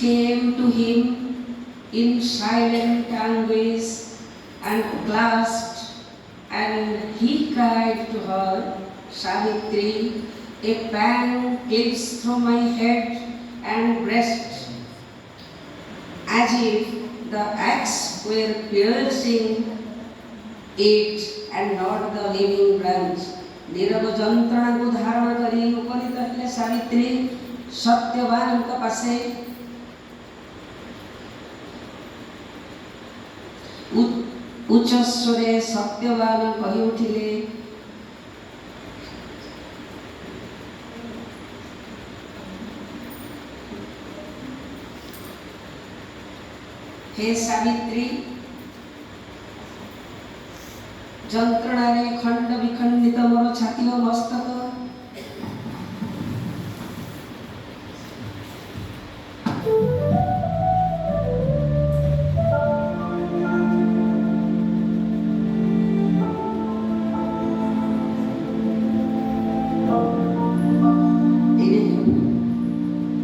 came to him in silent anguish and clasped, and he cried to her, "Savitri, a pang cleaves through my head and breast, as if the axe were piercing it and not the living branch." ନୀରବ ଯନ୍ତ୍ରଣାକୁ ଧାରଣ କରି ଉପନୀତ ହେଲେ ସାବିତ୍ରୀ ସତ୍ୟବାନଙ୍କ ପାଶେ। ଉଚ୍ଚସ୍ୱରେ ସତ୍ୟବାନ କହି ଉଠିଲେ, ହେ ସାବିତ୍ରୀ, ଯନ୍ତ୍ରଣାରେ ଖଣ୍ଡ ବିଖଣ୍ଡିତ ମୋର ଛାତି ଓ ମସ୍ତକ।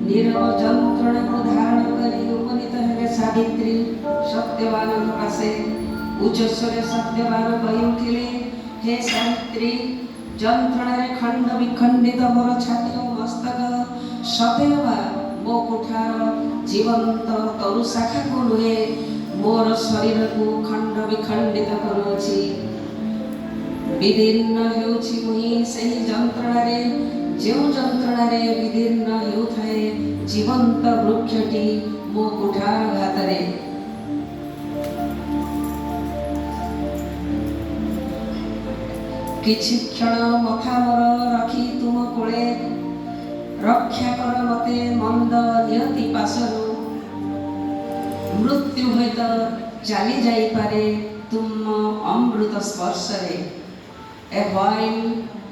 ନୀରବ ଯନ୍ତ୍ରଣାକୁ ଧାରଣ କରି ଉପନୀତ ହେଲେ ସାବିତ୍ରୀ ସତ୍ୟବାନଙ୍କ ପାଶେ। ଉଚ୍ଚସ୍ୱରେ ସତ୍ୟବାନ କହି ଉଠିଲେ, ହେ ସାବିତ୍ରୀ, ଯନ୍ତ୍ରଣାରେ ଖଣ୍ଡ ବିଖଣ୍ଡିତ ମୋର ଛାତି ଓ ମସ୍ତକ ସତେ ଅବା ମୋ କୁଠାର ଜୀବନ୍ତ ତରୁ ଶାଖାକୁ ନୁହେଁ, ମୋର ଶରୀରକୁ ଖଣ୍ଡ ବିଖଣ୍ଡିତ କରୁଅଛି। ବିଦୀର୍ଣ୍ଣ ହେଉଛି ମୁହିଁ ସେହି ଯନ୍ତ୍ରଣାରେ, ଯେଉଁ ଯନ୍ତ୍ରଣାରେ ବିଦୀର୍ଣ୍ଣ ହେଉଥାଏ ଜୀବନ୍ତ ବୃକ୍ଷଟି ମୋ କୁଠାର ଘାତରେ। କିଛି କ୍ଷଣ ମଥା ମୋର ରଖି ତୁମ କୋଳେ, ରକ୍ଷା କର ମତେ ମନ୍ଦ ନିୟତି ପାଶରୁ। ମୃତ୍ୟୁ ହୁଏତ ଚାଲି ଯାଇପାରେ ତୁମ ଅମୃତ ସ୍ପର୍ଶରେ। A while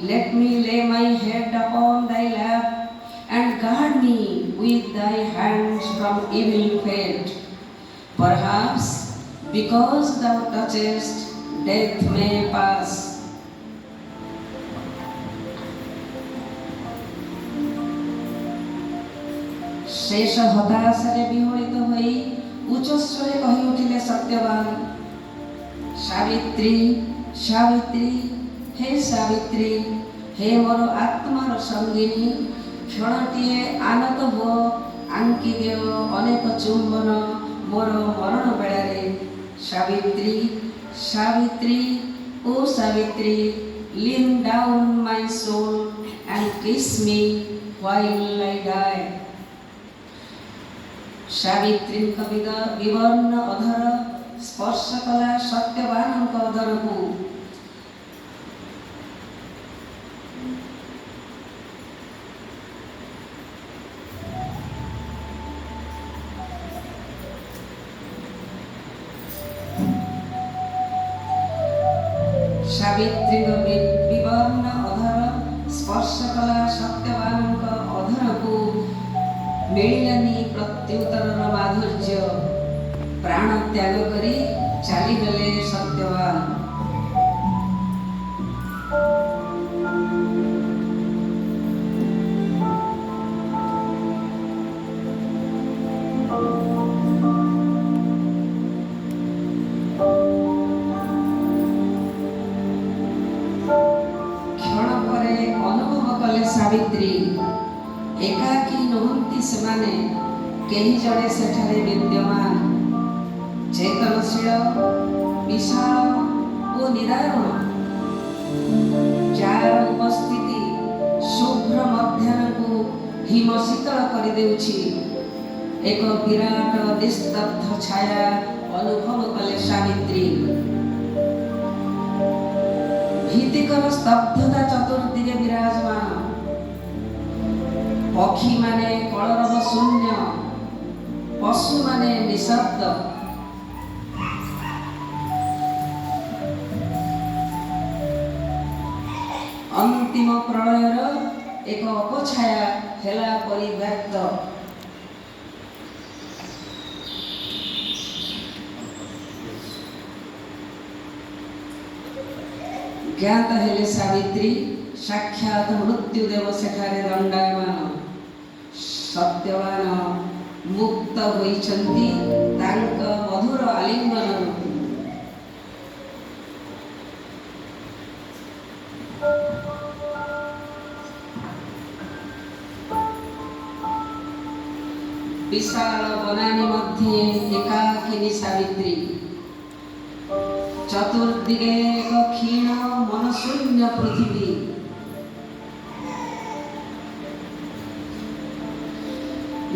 let me lay my head upon thy lap and guard me with thy hands from evil fate. Perhaps because thou touchest, death may pass. ଶେଷ ହତାଶାରେ ବିହ୍ୱଳିତ ହୋଇ ଉଚ୍ଚସ୍ୱରେ କହି ଉଠିଲେ ସତ୍ୟବାନ, ସାବିତ୍ରୀ, ସାବିତ୍ରୀ, ହେ ସାବିତ୍ରୀ, ହେ ମୋର ଆତ୍ମାର ସଙ୍ଗିନୀ, କ୍ଷଣଟିଏ ଆନତ ହୁଅ, ଆଙ୍କି ଦିଅ ଅନେକ ଚୁମ୍ବନ ମୋର ମରଣ ବେଳାରେ। ସାବିତ୍ରୀ, ସାବିତ୍ରୀ, ଓ Savitri, lean down my soul and kiss me while I die. ସାବିତ୍ରୀଙ୍କ ବିବର୍ଣ୍ଣ ଅଧର ସ୍ପର୍ଶ କଲା ସତ୍ୟବାନଙ୍କ ଅଧରକୁ। ସାବିତ୍ରୀଙ୍କ ବିବର୍ଣ୍ଣ ଅଧର ସ୍ପର୍ଶ କଲା ସତ୍ୟବାନଙ୍କ ଅଧରକୁ। ମିଳିଲାନି ପ୍ରତ୍ୟୁତ୍ତରର ମାଧୁର୍ଯ୍ୟ। ପ୍ରାଣ ତ୍ୟାଗ କରି ଚାଲିଗଲେ ସତ୍ୟବାନ। କ୍ଷଣ ପରେ ଅନୁଭବ କଲେ ସାବିତ୍ରୀ, ଏକାକୀ ନୁହନ୍ତି ସେମାନେ, କେହି ଜଣେ ସେଠାରେ ବିଦ୍ୟମାନ, ଚେତନଶୀଳ, ବିଶାଳ ଓ ନିଦାରୁଣ, ଯାହାର ଉପସ୍ଥିତି ଶୁଭ୍ର ମଧ୍ୟାହ୍ନକୁ ହିମ ଶୀତଳ କରିଦେଉଛି। ଏକ ବିରାଟ ନିସ୍ତବ୍ଧ ଛାୟା ଅନୁଭବ କଲେ ସାବିତ୍ରୀ। ଭୀତିକର ସ୍ତବ୍ଧତା ଚତୁର୍ଦିଗେ ବିରାଜମାନ। ପକ୍ଷୀମାନେ କଳରବ ଶୂନ୍ୟ, ପଶୁମାନେ ନିଶବ୍ଦ। ଅନ୍ତିମ ପ୍ରଳୟର ଏକ ଅପଛାୟା ହେଲା ପରି ବ୍ୟକ୍ତ। ଜ୍ଞାତ ହେଲେ ସାବିତ୍ରୀ, ସାକ୍ଷାତ ମୃତ୍ୟୁଦେବ ସେଠାରେ ଦଣ୍ଡାୟମାନ। ସତ୍ୟବାନ ମୁକ୍ତ ହୋଇଛନ୍ତି ତାଙ୍କ ମଧୁର ଆଲିଙ୍ଗନରୁ। ବିଶାଳ ବନାନୀ ମଧ୍ୟେ ଏକାକିନୀ ସାବିତ୍ରୀ। ଚତୁର୍ଦିଗେ ଏକ କ୍ଷୀଣ ମନଶୂନ୍ୟ ପୃଥିବୀ।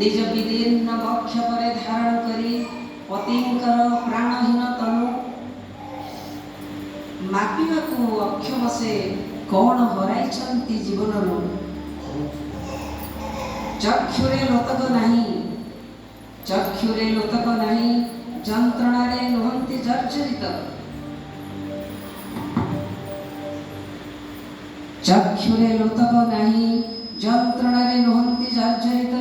ନିଜ ବିଦୀର୍ଣ୍ଣ ବକ୍ଷ ପରେ ଧାରଣ କରି ପତିଙ୍କର ପ୍ରାଣହୀନ ତନୁ ମାପିବାକୁ ଅକ୍ଷମ ସେ କ'ଣ ହରାଇଛନ୍ତି ଜୀବନରୁ? ଚକ୍ଷୁରେ ଲୋତକ ନାହିଁ, ଚକ୍ଷୁରେ ଲୋତକ ନାହିଁ, ଯନ୍ତ୍ରଣାରେ ନୁହନ୍ତି ଜର୍ଜରିତ। ଚକ୍ଷୁରେ ଲୋତକ ନାହିଁ, ଯନ୍ତ୍ରଣାରେ ନୁହନ୍ତି ଜର୍ଜରିତ,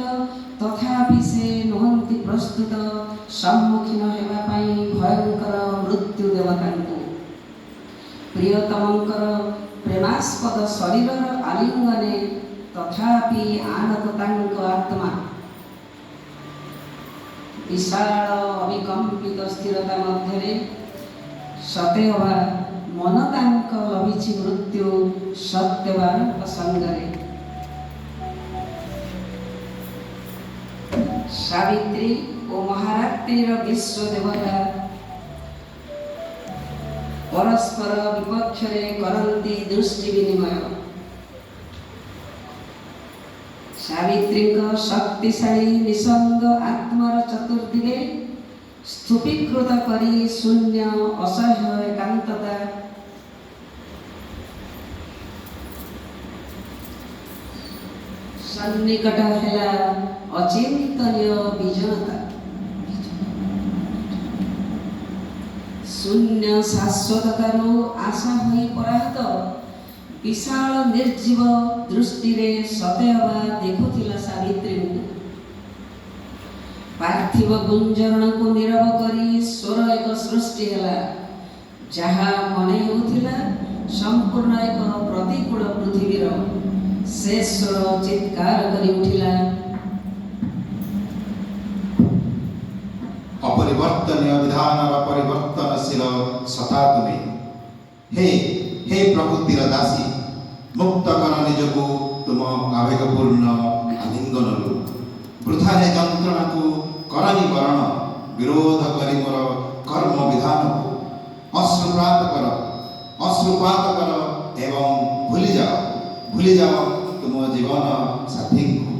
ତଥାପି ସେ ନୁହନ୍ତି ପ୍ରସ୍ତୁତ ସମ୍ମୁଖୀନ ହେବା ପାଇଁ ଭୟଙ୍କର ମୃତ୍ୟୁ ଦେବତାଙ୍କୁ। ପ୍ରିୟତମଙ୍କର ପ୍ରେମାସ୍ପଦ ଶରୀରର ଆଲିଙ୍ଗନେ ତଥାପି ଆନତ ତାଙ୍କ ଆତ୍ମା। ବିଶାଳ ଅବିକମ୍ପିତ ସ୍ଥିରତା ମଧ୍ୟରେ ସତେ ଅବା ମନ ତାଙ୍କ ଲଭିଛି ମୃତ୍ୟୁ ସତ୍ୟବାନଙ୍କ ସଙ୍ଗରେ। ସାବିତ୍ରୀ ଓ ମହାରାତ୍ରିର ବିଶ୍ୱ ଦେବତା ପରସ୍ପର ବିପକ୍ଷରେ କରନ୍ତି ଦୃଷ୍ଟି ବିନିମୟ। ସାବିତ୍ରୀଙ୍କ ଶକ୍ତିଶାଳୀ ନିଃସଙ୍ଗ ଆତ୍ମାର ଚତୁର୍ଦିଗେ ସ୍ତୂପୀକୃତ କରି ଶୂନ୍ୟ ଅସହ୍ୟ ଏକାନ୍ତତା ସନ୍ନିକଟ ହେଲା ଅଚିନ୍ତନୀୟ ବିଜନତା। ଶୂନ୍ୟ ଶାଶ୍ୱତତାରୁ ଆଶା ହୋଇ ପରାହତ ବିଶାଳ ନିର୍ଜୀବ ଦୃଷ୍ଟିରେ ସତେ ଅବା ଦେଖୁଥିଲା ସାବିତ୍ରୀଙ୍କୁ। ପାର୍ଥିବ ଗୁଞ୍ଜରଣକୁ ନୀରବ କରି ସ୍ୱର ଏକ ସୃଷ୍ଟି ହେଲା, ଯାହା ମନେ ହେଉଥିଲା ସମ୍ପୂର୍ଣ୍ଣ ଏକ ପ୍ରତିକୂଳ ପୃଥିବୀର। ସେ ସ୍ୱର ଚିତ୍କାର କରି ଉଠିଲା, ଅପରିବର୍ତ୍ତନୀୟ ବିଧାନର ପରିବର୍ତ୍ତନଶୀଳ ସତା ତୁମେ। ହେ ହେ ପ୍ରକୃତିର ଦାସୀ, ମୁକ୍ତ କର ନିଜକୁ ତୁମ ଆବେଗପୂର୍ଣ୍ଣ ଆଲିଙ୍ଗନରୁ। ବୃଥାରେ ଯନ୍ତ୍ରଣାକୁ କରନି ବରଣ, ବିରୋଧ କରି ମୋର କର୍ମ ବିଧାନକୁ। ଅଶ୍ରୁପାତ କର, ଅଶ୍ରୁପାତ କର ଏବଂ ଭୁଲିଯାଅ, ଭୁଲିଯାଅ ତୁମ ଜୀବନ ସାଥୀଙ୍କୁ।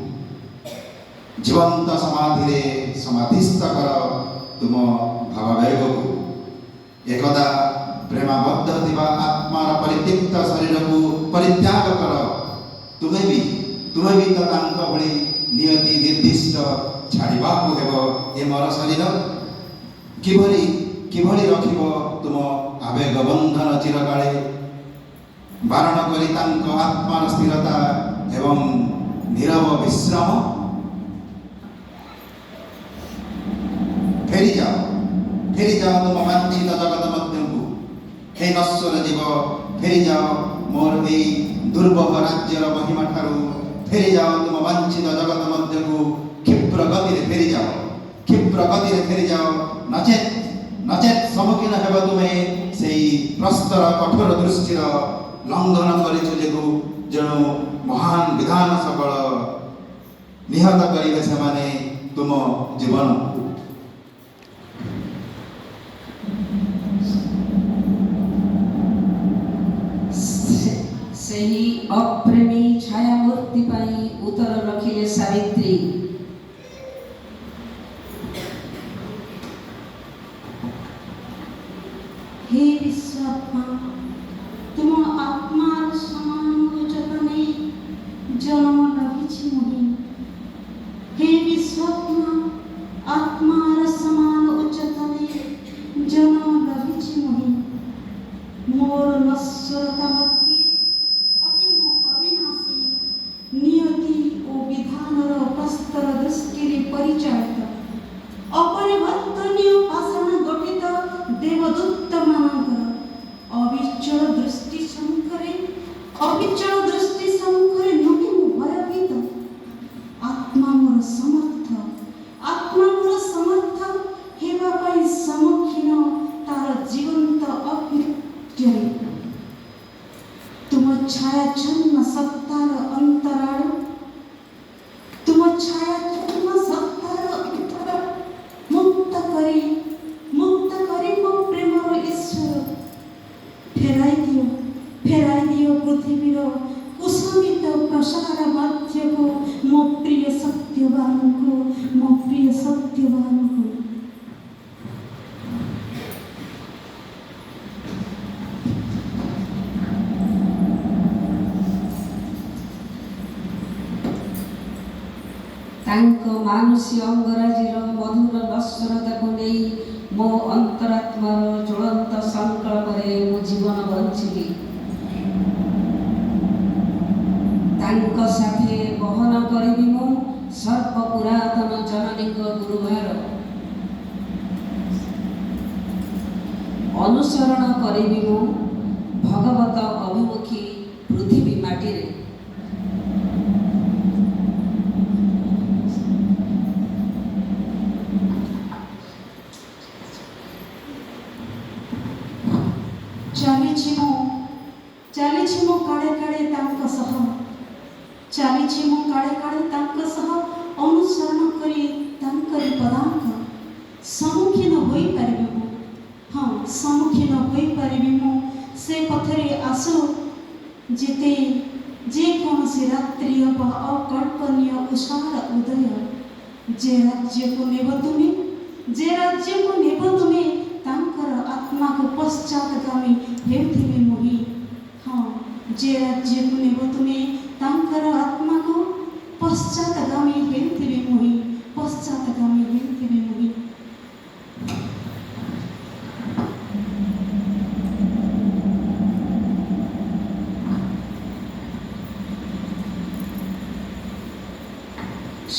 ଜୀବନ୍ତ ସମାଧିରେ ସମାଧିସ୍ଥ କର ତୁମ ଭାବାବେଗକୁ। ଏକଦା ପ୍ରେମାବଦ୍ଧ ଥିବା ଆତ୍ମାର ପରିତ୍ୟକ୍ତ ଶରୀରକୁ ପରିତ୍ୟାଗ କର। ତୁମେ ବି ତ ତାଙ୍କ ଭଳି ନିୟତି ନିର୍ଦ୍ଦିଷ୍ଟ, ଛାଡ଼ିବାକୁ ହେବ ଏ ମର ଶରୀର। କିଭଳି କିଭଳି ରଖିବ ତୁମ ଆବେଗ ବନ୍ଧନ ଚିରକାଳେ, ବାରଣ କରି ତାଙ୍କ ଆତ୍ମାର ସ୍ଥିରତା ଏବଂ ନୀରବ ବିଶ୍ରାମ? ଫେରିଯାଅ, ଫେରିଯାଅ ତୁମ ବାଞ୍ଛିତ ଜଗତ ମଧ୍ୟକୁ। ହେ ନଶ୍ୱର ଜୀବ, ଫେରିଯାଅ ମୋର ଏଇ ଦୁର୍ବହ ରାଜ୍ୟର ମହିମା ଠାରୁ। ଫେରିଯାଅ ତୁମ ବାଞ୍ଛିତ ଜଗତ ମଧ୍ୟକୁ, କ୍ଷିପ୍ର ଗତିରେ ଫେରିଯାଅ, କ୍ଷିପ୍ର ଗତିରେ ଫେରିଯାଅ। ନଚେତ୍ ନଚେତ୍ ସମ୍ମୁଖୀନ ହେବ ତୁମେ ସେଇ ପ୍ରସ୍ତର କଠୋର ଦୃଷ୍ଟିର। ଲଙ୍ଘନ କରିଛୁ ଯେଗୁ ଯେଣୁ ମହାନ ବିଧାନ ସକଳ, ନିହତ କରିବେ ସେମାନେ ତୁମ ଜୀବନକୁ। ସେହି ଅପ୍ରେମୀ ଛାୟାମୂର୍ତ୍ତି ପାଇଁ ଉତ୍ତର ରଖିଲେ ସାବିତ୍ରୀ। ହେ ବିଶ୍ୱାତ୍ମା, ତୁମ ଆତ୍ମାର ସମାନ ଉଚ୍ଚତା ନେଇ ଜନ୍ମ ଲଭିଛି ମୁହିଁ। ହେ ବିଶ୍ୱାତ୍ମା, ଆତ୍ମାର ସମାନ ଉଚ୍ଚତା ନେଇ ଜନ୍ମ ଲଭିଛି ମୁହିଁ। ମୋର ନଶ୍ୱରତା ମଧ୍ୟେ ଅଟେ ମୁଁ ଅବିନାଶୀ, ନିୟତି ଓ ବିଧାନର ପ୍ରସ୍ତର ଦୃଷ୍ଟିରେ ପରିଚାଳିତ, ଅପରିବର୍ତ୍ତନୀୟ ପାଷାଣ ଗଠିତ ଦେବଦୂତମାନଙ୍କର ଅବିଚଳ ଦୃଷ୍ଟି ସମ୍ମୁଖରେ ନୁହେଁ ମୁଁ ଭୟଭୀତ। ଆତ୍ମା ମୋର ସମର୍ଥ, ଆତ୍ମା। ନିକଟକୁ, ମୋ ପ୍ରିୟ ସତ୍ୟବାନକୁ। ତାଙ୍କ ମାନସୀ ଅଙ୍ଗରାଜିର ମଧୁର ନଶ୍ୱରତାକୁ ନେଇ ମୋ ଅନ୍ତରାତ୍ମାର ଜ୍ୱଳନ୍ତ ସଂକଳ୍ପରେ ମୁଁ ଜୀବନ ବଞ୍ଚିବି। ତାଙ୍କ ସାଥେ ବହନ କରିବି ମୁଁ ସର୍ବପୁରାତନ ଜନନୀଙ୍କ ଗୁରୁଭାର। ଅନୁସରଣ କରିବି ମୁଁ ଭଗବତ ଅଭିମୁଖୀ ପୃଥିବୀ ମାଟିରେ। ଚାଲିଛି ମୁଁ, ଚାଲିଛି ମୁଁ କାଳେ କାଳେ ତାଙ୍କ ସହ। ଚାଲିଛି ମୁଁ କାଳେ କାଳେ ତାଙ୍କ ସହ, ଅନୁସରଣ କରି ତାଙ୍କରି ପଦାଙ୍କ। ସମ୍ମୁଖୀନ ହୋଇପାରିବି ମୁଁ, ହଁ, ସମ୍ମୁଖୀନ ହୋଇପାରିବି ମୁଁ ସେ ପଥରେ, ଆସୁ ଯେତେ ଯେକୌଣସି ରାତ୍ରି ଅବା ଅକଳ୍ପନୀୟ ଉଷାର ଉଦୟ। ଯେ ରାଜ୍ୟକୁ ନେବ ତୁମେ, ଯେ ରାଜ୍ୟକୁ ନେବ ତୁମେ ତାଙ୍କର ଆତ୍ମାକୁ ପଶ୍ଚାତଗାମୀ ହେଉଥିବି ମୁହିଁ। ହଁ, ଯେ ରାଜ୍ୟକୁ ନେବ ତୁମେ ତାଙ୍କର ଆତ୍ମାକୁ ପଶ୍ଚାତଗାମୀ ହେଉଥିବି ମୁହିଁ, ପଶ୍ଚାତଗାମୀ ହେଉଥିବି ମୁହିଁ।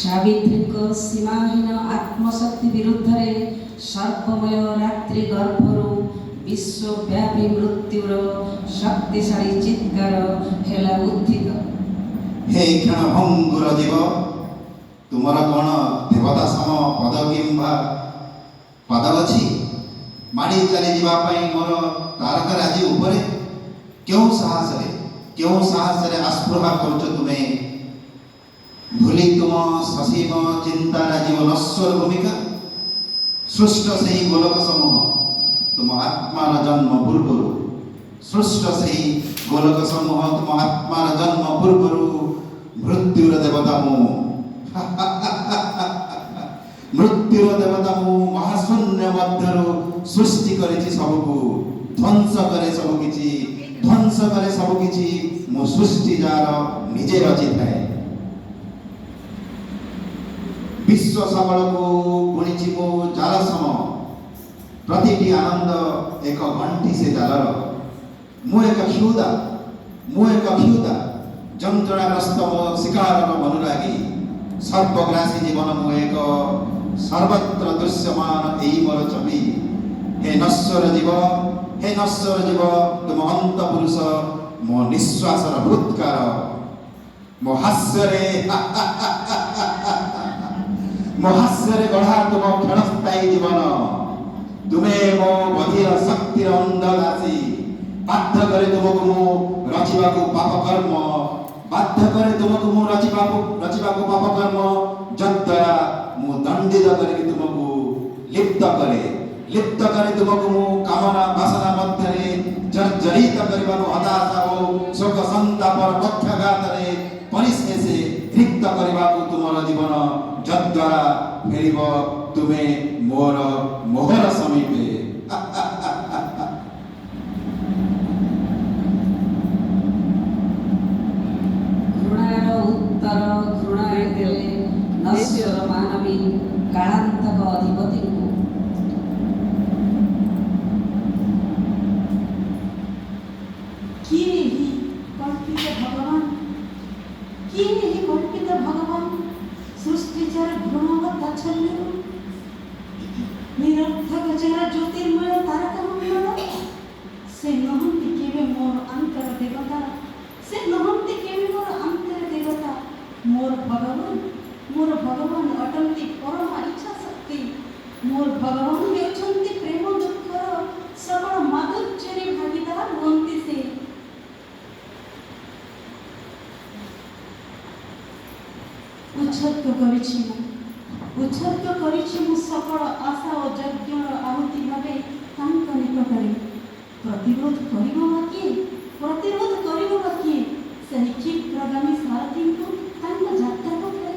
ସାବିତ୍ରୀଙ୍କ ସୀମାହୀନ ଆତ୍ମଶକ୍ତି ବିରୁଦ୍ଧରେ ସର୍ବମୟ ରାତ୍ରି ଗର୍ଭରୁ ବିଶ୍ୱବ୍ୟାପୀ ମୃତ୍ୟୁର ଶକ୍ତିଶାଳୀ ଚିତ୍କାର ହେଲା ଉତ୍ଥିତ। ହେ କ୍ଷଣଭଙ୍ଗୁର ଜୀବ, ତୁମର କ'ଣ ଦେବତା ସମ ପଦ କିମ୍ବା ପାଦ ଅଛି, ମାଡ଼ି ଚାଲିଯିବା ପାଇଁ ମୋର ତାରକା ରାଜି ଉପରେ? କେଉଁ ସାହସରେ, କେଉଁ ସାହସରେ ଆସ୍ପୃହା କରୁଛ ତୁମେ, ଭୁଲି ତୁମ ସସୀମ ଚିନ୍ତା ରାଜୀବ ନଶ୍ୱର ଭୂମିକା? ସୃଷ୍ଟ ସେହି ଗୋଲକ ସମୂହ ତୁମ ଆତ୍ମାର ଜନ୍ମ ପୂର୍ବରୁ, ସୃଷ୍ଟ ସେହି ଗୋଲକ ସମୂହ ତୁମ ଆତ୍ମାର ଜନ୍ମ ପୂର୍ବରୁ। ମୃତ୍ୟୁର ଦେବତା ମୁଁ, ମୃତ୍ୟୁର ଦେବତା ମୁଁ। ମହାଶୂନ୍ୟ ମଧ୍ୟରୁ ସୃଷ୍ଟି କରିଛି ସବୁକୁ, ଧ୍ୱଂସ କରେ ସବୁ କିଛି, ଧ୍ୱଂସ କରେ ସବୁ କିଛି। ମୁଁ ସୃଷ୍ଟି ଯାର ନିଜେ ରଚିଥାଏ। ବିଶ୍ୱ ସକଳକୁ ବୁଣିଛି ମୁଁ ଜାଲ ସମ, ପ୍ରତିଟି ଆନନ୍ଦ ଏକ ଗଣ୍ଠି ସେ ଜାଲର। ମୁଁ ଏକ କ୍ଷୁଦା, ମୁଁ ଏକ କ୍ଷୁଦା ଯନ୍ତ୍ରଣାଗ୍ରସ୍ତ ମୋ ଶିକାରର ମନୁରାଗୀ। ସର୍ବଗ୍ରାସୀ ଜୀବନ ମୁଁ ଏକ, ସର୍ବତ୍ର ଦୃଶ୍ୟମାନ ଏଇ ମୋର ଛବି। ହେ ନଶ୍ୱର ଜୀବ, ହେ ନଶ୍ୱର ଜୀବ, ତୁମ ଅନ୍ତ ପୁରୁଷ ମୋ ନିଶ୍ୱାସର ହୁତ୍କାର। ମୋ ହାସ୍ୟରେ, ମୋ ହାସ୍ୟରେ ଗଢ଼ା ତୁମ କ୍ଷଣସ୍ଥାୟୀ ଜୀବନ। ତୁମେ ମୋ ବଧିର ଶକ୍ତିର ଅନ୍ଧ ଦାସୀ। ବାଧ୍ୟ କରେ ତୁମକୁ ମୁଁ ରଚିବାକୁ ପାପ କର୍ମ, ବାଧ୍ୟ କରେ ତୁମକୁ ମୁଁ ରଚିବାକୁ ପାପ କର୍ମ, ଯଦ୍ୱାରା ମୁଁ ଦଣ୍ଡିତ କରିବି ତୁମକୁ। ଲିପ୍ତ କରେ, ଲିପ୍ତ କରେ ତୁମକୁ ମୁଁ କାମନା ବାସନା ମଧ୍ୟରେ, ଜର୍ଜରିତ କରିବାକୁ ହତାଶା ଓ ଶୋକ ସନ୍ତାପର ପକ୍ଷାଘାତରେ, ପରିଶେଷେ ରିକ୍ତ କରିବାକୁ ତୁମର ଜୀବନ, ଯଦ୍ୱାରା ଫେରିବ ତୁମେ ମୋର ମୋହର ସମୀପେ। ଘୃଣାର ଉତ୍ତର ଘୃଣାରେ ଦେଲେ ନଶ୍ୱର ମାନବୀ କାଳାନ୍ତକ ଅଧିପତିଙ୍କୁ। କିଏ ଏହି କଳ୍ପିତ ଭଗବାନ? କିଏ ଏହି କଳ୍ପିତ ଭଗବାନ, ସୃଷ୍ଟି ଯାର ଘୃଣା ଓ ତାଚ୍ଛଲ୍ୟରୁ, ନିରର୍ଥକ ଯାର ଜ୍ୟୋତିର୍ମୟ ତାରକା ମଣ୍ଡଳ? ସେ ନୁହନ୍ତି କେବେ ମୋର ଅନ୍ତର ଦେବତା, ସେ ନୁହନ୍ତି କେବେ ମୋର ଅନ୍ତର ଦେବତା। ମୋର ଭଗବାନ, ମୋର ଭଗବାନ ଅଟନ୍ତି ପରମ ଇଚ୍ଛା ଶକ୍ତି। ମୋର ଭଗବାନ ହେଉଛନ୍ତି ପ୍ରେମ ଦୁଃଖର ସକଳ ମାଧୁର୍ଯ୍ୟରେ ଭାଗିଦାର ହୁଅନ୍ତି ସେ। ଉତ୍ସର୍ଗ କରିଛି ମୁଁ, ଉତ୍ସର୍ଗ କରିଛି ମୁଁ ସକଳ ଆଶା ଓ ଯଜ୍ଞର ଆହୁତି ଭାବେ ତାଙ୍କ ନିକଟରେ। ପ୍ରତିରୋଧ କରିବ ବା କିଏ? ପ୍ରତିରୋଧ କରିବ ବା କିଏ ସେହି କ୍ଷିପ୍ରଗାମୀ ସାରଥୀଙ୍କୁ ତାଙ୍କ ଯାତ୍ରା ପଥରେ?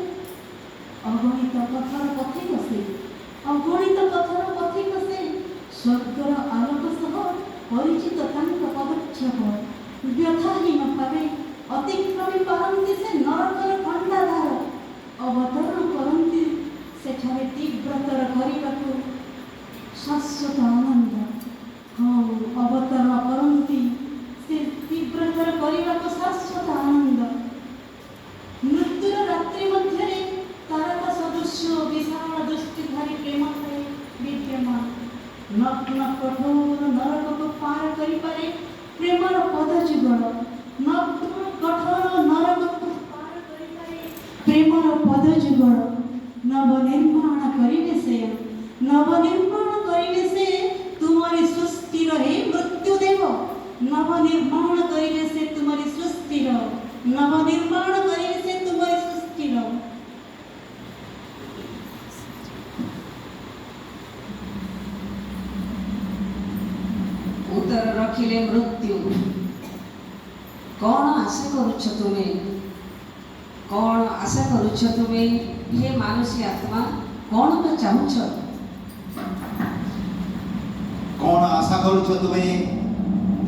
ଅଗଣିତ ପଥର ପଥିକ ସେ, ଅଗଣିତ ପଥର ପଥିକ ସେ। ସ୍ୱର୍ଗର ଆଲୋକ ସହ ପରିଚିତ ତାଙ୍କ ପଦକ୍ଷେପ। ବ୍ୟଥାହୀନ ଭାବେ ଅତିକ୍ରମି ପାରନ୍ତି ସେ ନରକର ଖଣ୍ଡାଧାର, ଅବତରଣ କରନ୍ତି ସେଠାରେ ତୀବ୍ରତର କରିବାକୁ ଶାଶ୍ୱତ ଆନନ୍ଦ। ହଁ, ଅବତରଣ କରନ୍ତି ସେ ତୀବ୍ରତର କରିବାକୁ ଶାଶ୍ୱତ ଆନନ୍ଦ। ମୃତ୍ୟୁର ରାତ୍ରି ମଧ୍ୟରେ ତାରକା ସଦୃଶ୍ୟ ବିଶାଳ ଦୃଷ୍ଟିଧାରୀ ପ୍ରେମ ଥାଏ ବିଦ୍ୟମାନ। ନଗ୍ନ କଠୋର ନରକକୁ ପାର କରିପାରେ ପ୍ରେମର ପଦଯୁଗଳ। ନଗ୍ନ କଠୋର ନରକକୁ ପାର କରିପାରେ ପ୍ରେମର ପଦଯୁଗଳ। ନବନିର୍ମାଣ କରିବେ ସେ, ନବନିର୍ମାଣ କରିବେ ସେ ତୁମରି ସୃଷ୍ଟିର, ହେ ମୃତ୍ୟୁଦେବ। ନବନିର୍ମାଣ କରିବେ ସେ ତୁମରି ସୃଷ୍ଟିର, ନବନିର୍ମାଣ କରିବେ ସେ ତୁମରି ସୃଷ୍ଟିର। ଉତ୍ତର ରଖିଲେ ମୃତ୍ୟୁ, କ'ଣ ଆଶା କରୁଛ ତୁମେ? କ'ଣ ଆଶା କରୁଛ ତୁମେ, ହେ ମାନସୀ ଆତ୍ମା? କ'ଣ ବା ଚାହୁଁଛ? କ'ଣ ଆଶା କରୁଛ ତୁମେ,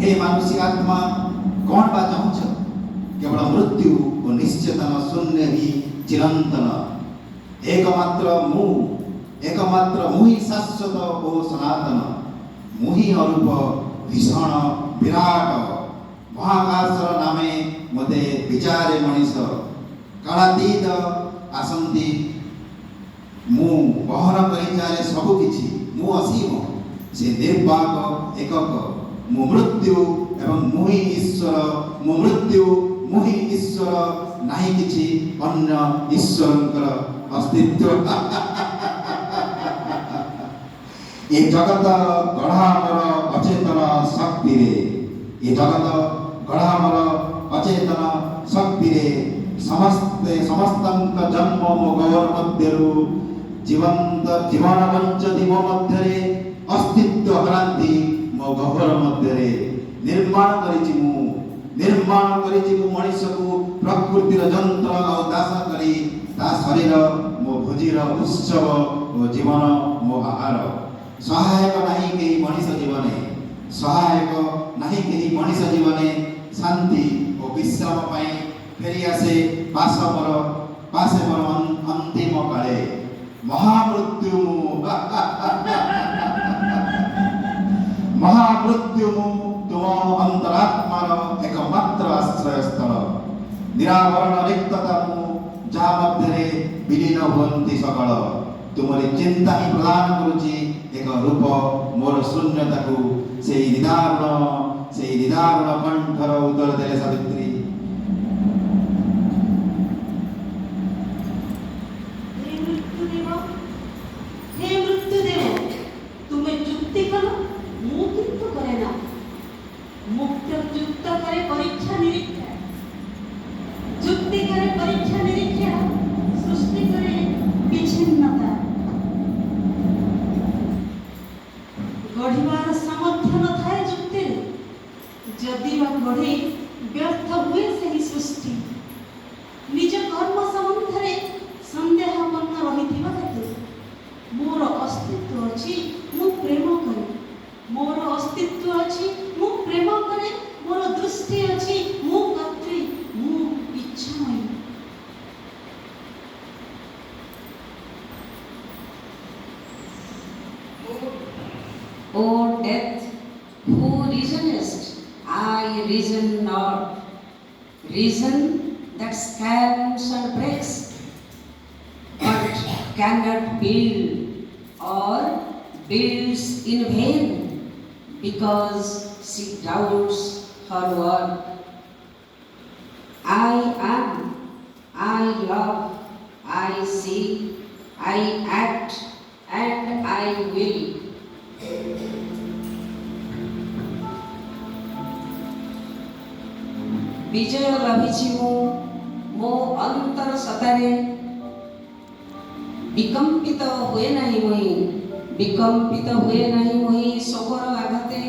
ହେ ମାନସୀ ଆତ୍ମା? କ'ଣ ବା ଚାହୁଁଛ? କେବଳ ମୃତ୍ୟୁ ଓ ନିଶ୍ଚେତନ ଶୂନ୍ୟ ହିଁ ଚିରନ୍ତନ। ଏକମାତ୍ର ମୁଁ, ଏକମାତ୍ର ମୁଁ ହିଁ ଶାଶ୍ୱତ ଓ ସନାତନ। ମୁଁ ହିଁ ଅରୂପ, ଭୀଷଣ, ବିରାଟ। ମହାକାଶର ନାମେ ମୋତେ ବିଚାରେ ମଣିଷ। କାଳାତୀତ ଆସନ୍ତି, ମୁଁ ବହନ କରିଚାଲେ ସବୁ କିଛି। ମୁଁ ଅସୀମ, ସେ ନିର୍ବାକ ଏକକ। ମୁଁ ମୃତ୍ୟୁ ଏବଂ ମୁଁ ହିଁ ଈଶ୍ୱର। ମୁଁ ମୃତ୍ୟୁ, ମୁଁ ହିଁ ଈଶ୍ୱର। ନାହିଁ କିଛି ଅନ୍ୟ ଈଶ୍ୱରଙ୍କର ଅସ୍ତିତ୍ୱ। ଏ ଜଗତ ଗଢ଼ା ମୋର ଅଚେତନ ଶକ୍ତିରେ, ଏ ଜଗତ ଗଢ଼ା ମୋର ଅଚେତନ ଶକ୍ତିରେ। ସମସ୍ତେ ସମସ୍ତଙ୍କ ଜନ୍ମ ମୋ ଗହ୍ୱର ମଧ୍ୟରୁ। ଜୀବନ୍ତ ଜୀବନ ବଞ୍ଚନ୍ତି ମୋ ମଧ୍ୟରେ, ଅସ୍ତିତ୍ୱ ହରାନ୍ତି ମୋ ଗହ୍ୱର ମଧ୍ୟରେ। ନିର୍ମାଣ କରିଛି ମୁଁ, ନିର୍ମାଣ କରିଛି ମୁଁ ମଣିଷକୁ ପ୍ରକୃତିର ଯନ୍ତ୍ର ଆଉ ଦାସ କରି। ତା ଶରୀର ମୋ ଭୋଜିର ଉତ୍ସବ ଓ ଜୀବନ ମୋ ଆହାର। ସହାୟକ ନାହିଁ କେହି ମଣିଷ ଜୀବନେ, ସହାୟକ ନାହିଁ କେହି ମଣିଷ ଜୀବନେ। ଶାନ୍ତି ଓ ବିଶ୍ରାମ ପାଇଁ ଫେରି ଆସେ ପାଶ ମୋର ପାଶେ ମୋର ଅନ୍ତିମ କାଳେ। ମହାମୃତ୍ୟୁ ମୁଁ, ମହାମୃତ୍ୟୁ ମୁଁ ତୁମ ଅନ୍ତରାତ୍ମାର ଏକମାତ୍ର ଆଶ୍ରୟସ୍ଥଳ। ନିରାବରଣ ରିକ୍ତତା ମୁଁ, ଯାହା ମଧ୍ୟରେ ବିଲୀନ ହୁଅନ୍ତି ସକଳ। ତୁମରି ଚିନ୍ତା ହିଁ ପ୍ରଦାନ କରୁଛି ଏକ ରୂପ ମୋର ଶୂନ୍ୟତାକୁ। ସେଇ ନିଦାରୁଣ କଣ୍ଠର ଉତ୍ତର ଦେଲେ ସାବିତ୍ରୀ। ହେ ମୃତ୍ୟୁଦେବ, ହେ ମୃତ୍ୟୁଦେବ, ତୁମେ ଯୁକ୍ତି କର, ମୁଁ କିନ୍ତୁ କରେ ନା। ମୁକ୍ତ ଯୁକ୍ତ କରେ ପରୀକ୍ଷା ନିରୀକ୍ଷା, ଯୁକ୍ତି କରେ ପରୀକ୍ଷା ନିରୀକ୍ଷା, ସୃଷ୍ଟି କରେ ବିଚ୍ଛିନ୍ନତା। ଗଢ଼ିବାର ସାମର୍ଥ୍ୟ ନଥାଏ ଯୁକ୍ତିରେ, ଯଦି ବା ଗଢ଼େ ବ୍ୟର୍ଥ ହୁଏ ସେହି ସୃଷ୍ଟି। ନିଜ କର୍ମ ସମ୍ବନ୍ଧରେ ସନ୍ଦେହାପନ୍ନ ରହିଥିବା ହେତୁ। ମୋର ଅସ୍ତିତ୍ୱ ଅଛି, ମୁଁ ପ୍ରେମ କରେ। ମୋର ଅସ୍ତିତ୍ୱ ଅଛି, ମୁଁ ପ୍ରେମ କରେ। ମୋର ଦୃଷ୍ଟି ଅଛି, ମୁଁ କର୍ତ୍ରୀ, ମୁଁ ଇଚ୍ଛାମୟୀ। O death, who reasonest, I reason not. Reason that scans and breaks, but cannot build, or builds in vain, because she doubts her work. I am, I love, I see, I act, and I will. ବିଜୟ ଲଭିଛି ମୁଁ ମୋ ଅନ୍ତର ସତ୍ତାରେ। ବିକମ୍ପିତ ହୁଏ ନାହିଁ ମୁହିଁ, ବିକମ୍ପିତ ହୁଏ ନାହିଁ ମୁହିଁ ଶୋକର ଆଘାତେ।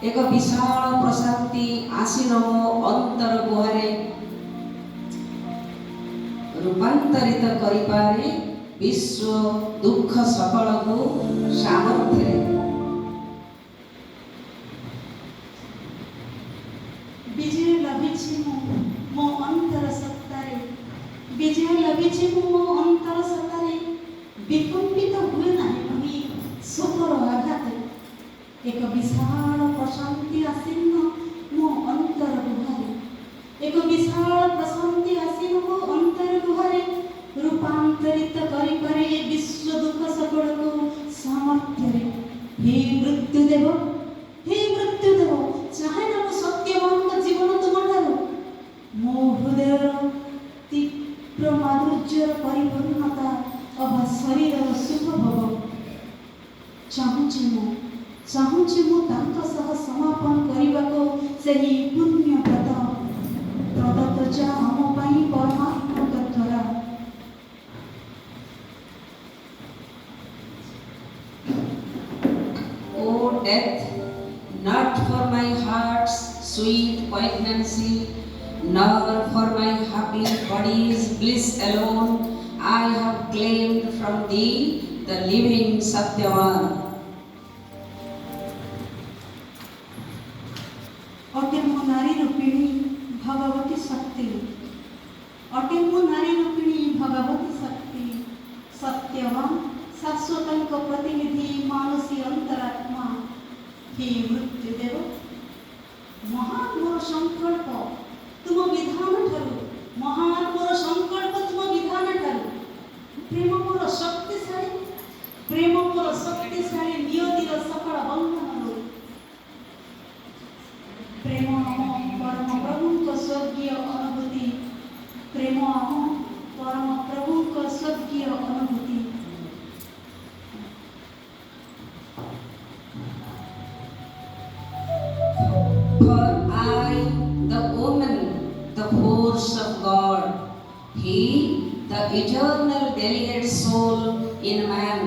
ଏକ ବିଶାଳ ପ୍ରଶାନ୍ତି ଆସୀନ ମୋ ଅନ୍ତର ଗୁହାରେ। ରୂପାନ୍ତରିତ କରିପାରେ ବିଶ୍ୱ ଦୁଃଖ ସକଳକୁ ସାମର୍ଥ୍ୟରେ। ବିଜୟ ଲଭିଛି ମୁଁ ମୋ ଅନ୍ତର ସତ୍ତାରେ, ବିଜୟ ଲଭିଛି ମୁଁ ମୋ ଅନ୍ତର ସତ୍ତାରେ। ବିକମ୍ପିତ ହୁଏ ନାହିଁ ମୁହିଁ ଶୋକର ଆଘାତରେ। ଏକ ବିଶାଳ ପ୍ରଶାନ୍ତି ଆସୀନ ମୋ ଅନ୍ତର ଗୁହାରେ, ଏକ ବିଶାଳ ପ୍ରଶାନ୍ତି ଆସୀନ ମୋ ଅନ୍ତର ଗୁହାରେ। ରୂପାନ୍ତରିତ କରିପାରେ ଏ ବିଶ୍ୱ ଦୁଃଖ ସକଳକୁ ସାମର୍ଥ୍ୟରେ। ହେ ମୃତ୍ୟୁଦେବ, ହେ ମୃତ୍ୟୁଦେବ, ଚାହେଁ ନା ମୁଁ ସତ୍ୟବାନଙ୍କ ଜୀବନ ତୁମଠାରୁ। ମୋ ହୃଦୟର ତୀବ୍ର ମାଧୁର୍ଯ୍ୟର ପରିପୂର୍ଣ୍ଣତା ଅବା ଶରୀରର ସୁଖ ଭୋଗ ଚାହୁଁଛି ମୁଁ। ଚାହୁଁଛି ମୁଁ ତାଙ୍କ ସହ ସମାପନ କରିବାକୁ ସେହି ପୁଣ୍ୟ ବ୍ରତ, ପ୍ରଦତ୍ତ ଯା ଆମ ପାଇଁ ପରମାତ୍ମାଙ୍କ ଦ୍ୱାରା। O death, not for my heart's sweet poignancy, nor for my happy body's bliss alone, I have claimed from thee the living Satyavan. ଅଟେ ମୁଁ ନାରୀ ରୂପିଣୀ ଭଗବତୀ ଶକ୍ତି, ଅଟେ ମୁଁ ନାରୀ ରୂପିଣୀ ଭଗବତୀ ଶକ୍ତି, ସତ୍ୟବାନ ଶାଶ୍ୱତଙ୍କ ପ୍ରତିନିଧି ମାନସୀ ଅନ୍ତରାତ୍ମା। ହେ ମୃତ୍ୟୁଦେବ, ମହାନ ମୋର ସଂକଳ୍ପ ତୁମ ବିଧାନ ଠାରୁ, ମହାନ ମୋର ସଂକଳ୍ପ ତୁମ ବିଧାନ ଠାରୁ। ପ୍ରେମ ମୋର ଶକ୍ତିଶାଳୀ, ପ୍ରେମ ମୋର ଶକ୍ତିଶାଳୀ ନିୟତିର ସକଳ ବନ୍ଧନରୁ। ପ୍ରେମ ଆମ ପରମ ପ୍ରଭୁଙ୍କ ସ୍ୱର୍ଗୀୟ ଅନୁଭୂତି, ପ୍ରେମ ଆମ ପରମ ପ୍ରଭୁଙ୍କ ସ୍ୱର୍ଗୀୟ ଅନୁଭୂତି। For I, the woman, the force of God, he, the eternal delegate soul in man.